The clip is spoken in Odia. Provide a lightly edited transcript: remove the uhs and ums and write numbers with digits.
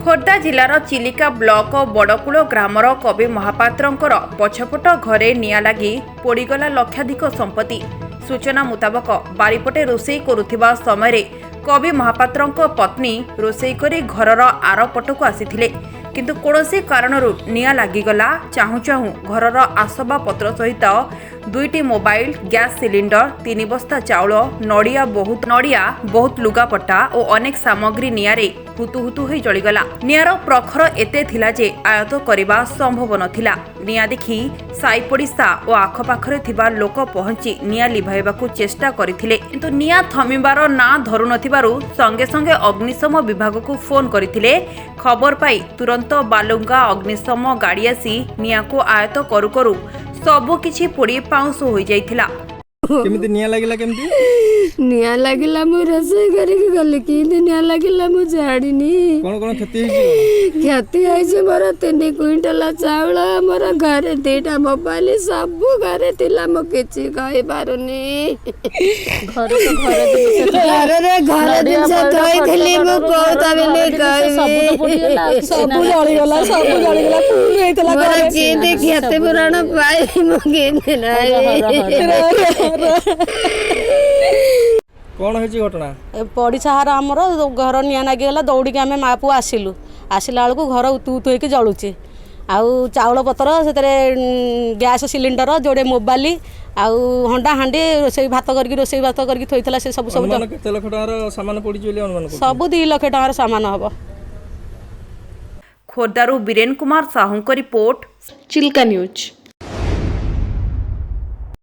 ଖୋର୍ଦ୍ଧା ଜିଲ୍ଲାର ଚିଲିକା ବ୍ଲକ ବଡ଼କୁଳ ଗ୍ରାମର କବି ମହାପାତ୍ରଙ୍କର ପଛପଟ ଘରେ ନିଆଁ ଲାଗି ପୋଡ଼ିଗଲା ଲକ୍ଷାଧିକ ସମ୍ପତ୍ତି। ସୂଚନା ମୁତାବକ, ବାରିପଟେ ରୋଷେଇ କରୁଥିବା ସମୟରେ କବି ମହାପାତ୍ରଙ୍କ ପତ୍ନୀ ରୋଷେଇ କରି ଘରର ଆର ପଟକୁ ଆସିଥିଲେ, କିନ୍ତୁ କୌଣସି କାରଣରୁ ନିଆଁ ଲାଗିଗଲା। ଚାହୁଁ ଚାହୁଁ ଘରର ଆସବାବପତ୍ର ସହିତ ଦୁଇଟି ମୋବାଇଲ, ଗ୍ୟାସ୍ ସିଲିଣ୍ଡର, 3 ବସ୍ତା ଚାଉଳ, ନଡ଼ିଆ, ବହୁତ ନଡ଼ିଆ, ବହୁତ ଲୁଗାପଟା ଓ ଅନେକ ସାମଗ୍ରୀ ନିଆଁରେ ହୁତୁ ହୁତୁ ହୋଇ ଜଳିଗଲା। ନିଆଁର ପ୍ରଖର ଏତେ ଥିଲା ଯେ ଆୟତ୍ତ କରିବା ସମ୍ଭବ ନଥିଲା। ନିଆଁ ଦେଖି ସାଇ ପଡ଼ିଶା ଓ ଆଖପାଖରେ ଥିବା ଲୋକ ପହଞ୍ଚି ନିଆଁ ଲିଭାଇବାକୁ ଚେଷ୍ଟା କରିଥିଲେ, କିନ୍ତୁ ନିଆଁ ଥମିବାର ନାଁ ଧରୁନଥିବାରୁ ସଙ୍ଗେ ସଙ୍ଗେ ଅଗ୍ନିଶମ ବିଭାଗକୁ ଫୋନ୍ କରିଥିଲେ। ଖବର ପାଇ ତୁରନ୍ତ ବାଲୁଙ୍ଗା ଅଗ୍ନିଶମ ଗାଡ଼ି ଆସି ନିଆଁକୁ ଆୟତ୍ତ କରୁ କରୁ ସବୁ କିଛି ପୋଡ଼ି ପାଉଁଶ ହୋଇଯାଇଥିଲା। କେମିତି ନିଆଁ ଲାଗିଲା, କେମିତି? ନିଆଁ ଲାଗିଲା, ମୁଁ ରୋଷେଇ କରିକି ଗଲି, କେମିତି ନିଆଁ ଲାଗିଲା ମୁଁ ଜାଣିନି। କ'ଣ କ'ଣ କ୍ଷତି ହେଇଛି? କ୍ଷତି ହେଇଛି ମୋର 3 କୁଇଣ୍ଟାଲ ଚାଉଳ, ମୋର ଘରେ 2ଟା ମୋବାଇଲ, ସବୁ ଘରେ ଥିଲା। ମୁଁ କିଛି କହିପାରୁନି। ଘରରେ ଘର ଜିନିଷ ଥୋଇଥିଲି, ମୁଁ କୋଉଟା ବୋଲି କହିବି? ସବୁ ଜଳିଗଲା, ସବୁ ଜଳିଗଲା, ଫୁଲ ହେଇଥିଲା। ମୋର କେମିତି କ୍ଷତିପୂରଣ ପାଇବି, ମୁଁ କେମିତି ରହିବି? କ'ଣ ହେଇଛି ଘଟଣା? ପଡ଼ିଶା ଘର ଆମର ଘର ନିଆଁ ଲାଗିଗଲା। ଦୌଡ଼ିକି ଆମେ ମା ପୁଅ ଆସିଲୁ। ଆସିଲା ବେଳକୁ ଘର ଉତୁ ଉତୁ ହେଇକି ଜଳୁଛି। ଆଉ ଚାଉଳ ପତ୍ର, ସେଥିରେ ଗ୍ୟାସ୍ ସିଲିଣ୍ଡର, ଯୋଡ଼େ ମୋବାଇଲ ଆଉ ହଣ୍ଡା ହାଣ୍ଡି, ରୋଷେଇ ଭାତ କରିକି, ରୋଷେଇ ଭାତ କରିକି ଥୋଇଥିଲା, ସେ ସବୁ ସବୁ ଅନୁମାନ କେତେ ଲକ୍ଷ ଟଙ୍କାର ସାମାନ ପଡିଛି ବୋଲି ଅନୁମାନ କରୁଛନ୍ତି? ସବୁ 2 ଲକ୍ଷ ଟଙ୍କାର ସାମାନ ହେବ। ଖୋର୍ଦ୍ଧାରୁ ବୀରେନ କୁମାର ସାହୁଙ୍କ ରିପୋର୍ଟ, ଚିଲ୍କା ନ୍ୟୁଜ୍।